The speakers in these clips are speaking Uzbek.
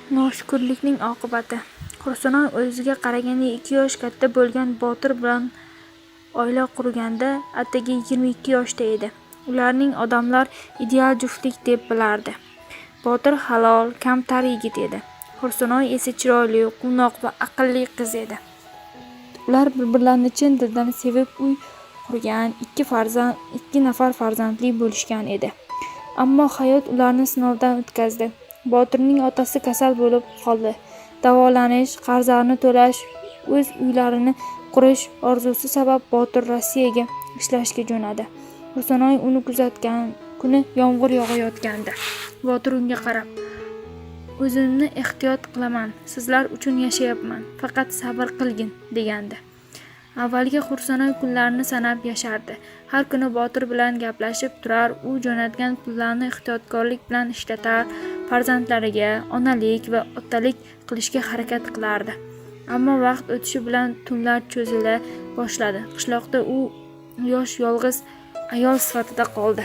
Noshukrlikning oqibati. Hursanoy o'ziga qaraganda 2 yosh katta bo'lgan Botir bilan oila qurganda atigi 22 yoshda edi. Ularni odamlar ideal juftlik deb bilardi. Botir halol, kamtar yigit edi. Hursanoy esa chiroyli, quvnoq va aqlli qiz edi. Ular bir-birlarini chin dildan sevib uy qurgan, 2 nafar farzandli bo'lishgan edi. Ammo hayot ularni sinovdan o'tkazdi. Botirning otasi kasal bo'lib qoldi. Davolanish, qarzlarni to'lash, o'z uylarini qurish orzusi sabab Botir Rossiyaga ishlashga jo'nadi. Hursanoy uni kuzatgan kuni yomg'ir yog'ayotgandi. Botir unga qarab, "O'zimni ehtiyot qilaman, sizlar uchun yashayapman, faqat sabr qilgin", degandi. Avvalgi Hursanoy kunlarini sanab yashardi. Har kuni Botir bilan gaplashib turar, u jo'natgan pullarni ehtiyotkorlik bilan ishlatar, farzandlariga onalik va otalik qilishga harakat qilardi. Ammo vaqt o'tishi bilan tunlar cho'zila boshladi. Qishloqda u yosh yolg'iz ayol sifatida qoldi.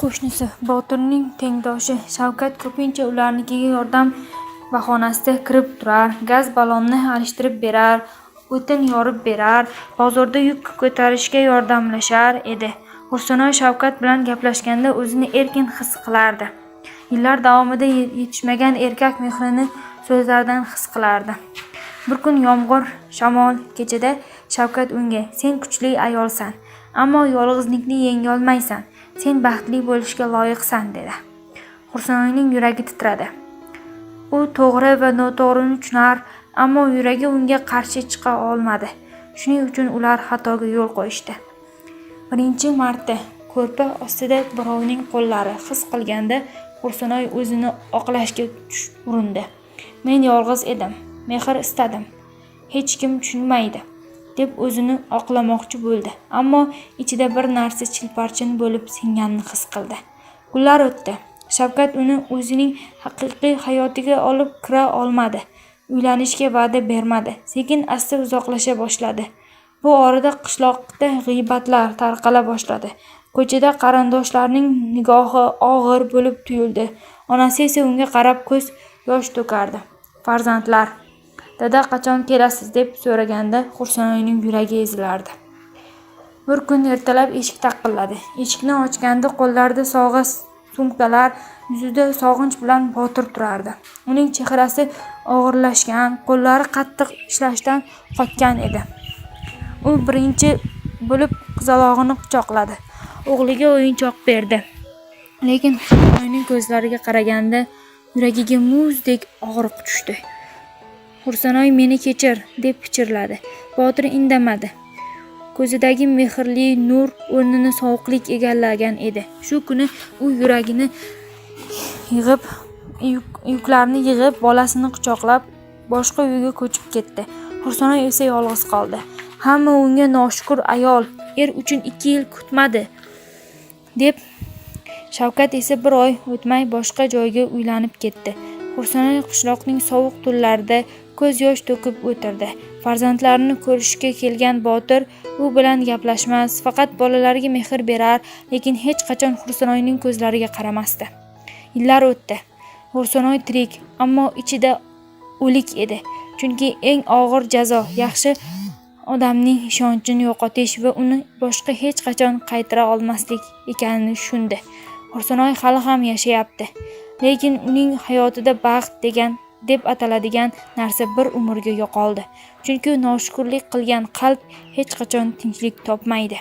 Qo'shnisi, Botirning tengdoshi Shavkat ko'pincha ularnikiga yordam bahonasida kirib turar, gaz ballonni alishtirib berar, o'tin yorib berar, bozorda yuk ko'tarishga yordamlashar edi. Hursanoy Shavkat bilan gaplashganda o'zini erkin his qilardi. Yillar davomida yetishmagan erkak mehrini so'zlaridan his qilardi. Bir kun yomg'ir, shamol kechada Shavkat unga: "Sen kuchli ayolsan, ammo yolg'izlikni yengolmaysan. Sen baxtli bo'lishga loyiqsan", dedi. Hursanoyning yuragi titradi. U to'g'ri va noto'g'rini tushunar, ammo yuragi unga qarshi chiqa olmadi. Shuning uchun ular xatoga yo'l qo'yishdi. Birinchi marta ko'rpa ostida birovning qo'llari his qilganda Hursanoy o'zini oqlashga urindi. "Men yolg'iz edim, mehr istadim. Hech kim tushunmaydi", deb o'zini oqlamoqchi bo'ldi. Ammo ichida bir narsa chilparchin bo'lib singanini his qildi. Kunlar o'tdi. Shavkat uni o'zining haqiqiy hayotiga olib kira olmadi. Uylanishga va'da bermadi. Sekin-asta uzoqlasha boshladi. Bu orada qishloqda g'iybatlar tarqala boshladi. Ko'chada qarindoshlarning nigohi og'ir bo'lib tuyuldi. Onasi esa unga qarab ko'z yosh to'kardi. Farzandlar: "Dada, qachon kelasiz?" deb so'raganda Hursanoyning yuragi ezilardi. Bir kun ertalab eshik taqilladi. Eshikni ochganda qo'llarida sovg'a sumkalar, yuzida sog'inch bilan Botir turardi. Uning chehrasi og'irlashgan, qo'llari qattiq ishlashdan qotgan edi. U birinchi bo'lib qizalog'ini quchoqladi. O'g'liga o'yinchoq berdi. Lekin Hursanoyning ko'zlariga qaraganda yuragiga muzdek og'riq tushdi. "Hursanoy, meni kechir", deb pichirladi. Botir indamadi. Ko'zidagi mehrli nur o'rnini sovuqlik egallagan edi. Shu kuni u yuragini yig'ib, yuklarni yig'ib, bolasini quchoqlab boshqa uyga ko'chib ketdi. Hursanoy esa yolg'iz qoldi. Hamma unga noshukur ayol, er uchun 2 yil kutmadi, deb Shavkat esa bir oy o'tmay boshqa joyga uylanib ketdi. Hursanoy qishloqning sovuq tunlarida ko'z yosh to'kib o'tirdi. Farzandlarini ko'rishga kelgan Botir u bilan gaplashmas, faqat bolalariga mehr berar, lekin hech qachon Hursanoyning ko'zlariga qaramasdi. Yillar o'tdi. Hursanoy tirik, ammo ichida o'lik edi. Chunki eng og'ir jazo yaxshi odamning ishonchini yo'qotish va uni boshqa hech qachon qaytara olmaslik ekanini tushundi. Hursanoy hali ham yashayapti, lekin uning hayotida baxt degan deb ataladigan narsa bir umrga yo'qoldi. Chunki noshukrlik qilgan qalb hech qachon tinchlik topmaydi.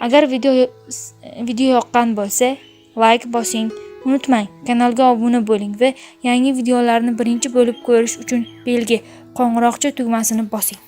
Agar video yoqqan bo'lsa, like bosing, unutmang, kanalga obuna bo'ling va yangi videolarni birinchi bo'lib ko'rish uchun belgi qo'ng'iroqcha tugmasini bosing.